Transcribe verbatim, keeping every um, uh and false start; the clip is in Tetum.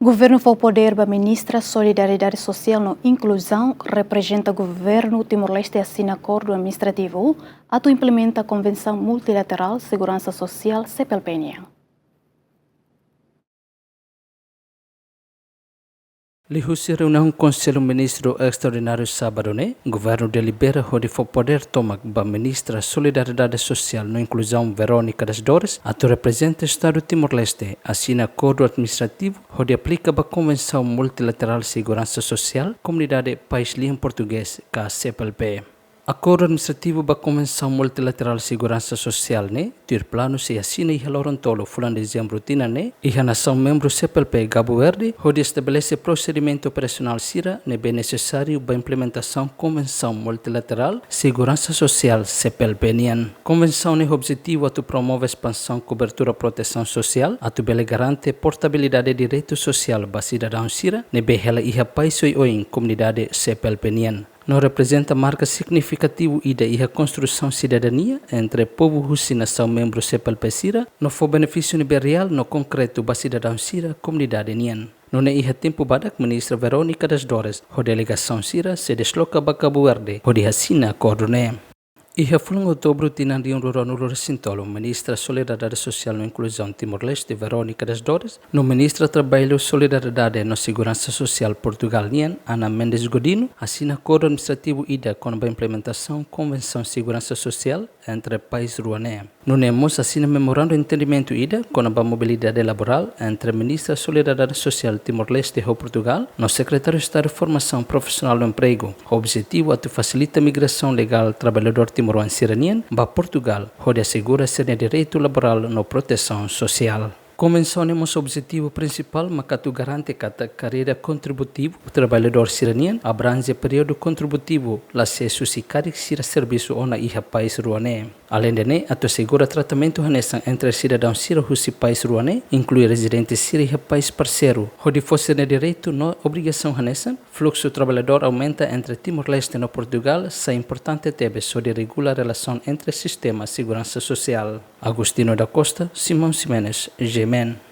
Governu fó podér ba Ministra Solidariedade Sosiál no Inkluzaun, reprezenta Governu Timor-Leste asina akordu administrativu atu implementa Konvensaun Multilaterál Seguransa Sosiál, C P L P nian. Liuhusi reuniaun Konsellu Ministru Estraordináriu sábadu ne'e, Governu delibera hodi fó podér tomak ba Ministra Solidariedade Sosiál no Inkluzaun Verónica das Dores atu reprezenta Estadu Timor-Leste asina akordu administrativu hodi aplika ba Konvensaun Multilaterál Seguransa Sosiál Komunidade País Lian Portugés ka C P L P. Akordu administrativu ba Konvensaun Multilaterál Seguransa Sosiál ne'e tuir planu sei asina iha loron tolu fulan Dezembru tinan ne'e iha nasaun membru C P L P Kabu Verde, hodi estabelese prosedimentu operasionál sira ne'ebé nesesáriu ba implementasaun Konvensaun Multilaterál Seguransa Sosiál, C P L P nian. Konvensaun ne'e ho objetivu atu promove espansaun kobertura protesaun sosiál atu bele garante portabilidade direitu sosiál ba sidadaun sira ne'ebé hela iha país oioin komunidade C P L P nian. No reprezenta marka signifikativu ida iha konstrusaun sidadania entre povu husi nasaun membru C P L P sira, no fó benefísiu ne'ebé reál no konkretu ba sidadaun sira komunidade nian. Nune'e iha tempu badak, Ministra Verónica das Dores ho delegasaun sira sei desloka ba Kabu Verde hodi asina akordu ne'e. Iha fulan Outubru tinan rihun rua ruanulu-resin-tolu, Ministra Solidariedade Sosiál no Inkluzaun Timor-Leste, Verónica das Dores, no Ministra Traballu, Solidariedade no Seguransa Sosiál Portugál nian, Ana Mendes Godinho, asina akordu administrativu ida kona-ba implementasaun Konvensaun Seguransa Sosiál entre país rua ne'e. Nune'e mós asina memorandu entendimentu ida kona-ba mobilidade laborál entre Ministra Solidariedade Sosiál Timor-Leste ho Portugál no Sekretáriu Estadu Formasaun Profisionál no Empregu, ho objetivu atu fasilita migrasaun legál traballadór timoroan sira-nian ba Portugál, hodi asegura sira-nia direitu laborál no protesaun sosiál. Konvensaun ne'e mós objetivu prinsipál mak atu garante katak karreira kontributivu traballadór sira-nian abranje períodu kontributivu la sees husi karik sira servisu ona iha país rua ne'e. Aleinde ne'e, atu asegura tratamentu hanesan entre sidadaun sira husi país rua ne'e, inklui rezidente sira iha país parseiru, hodi fó sira-nia direitu no obrigasaun hanesan, fluksu traballadór aumenta entre Timor-Leste no Portugál sai importante tebes hodi regula relasaun entre sistema seguransa sosiál. Agostinho da Costa, Simão Ximenes, G M N.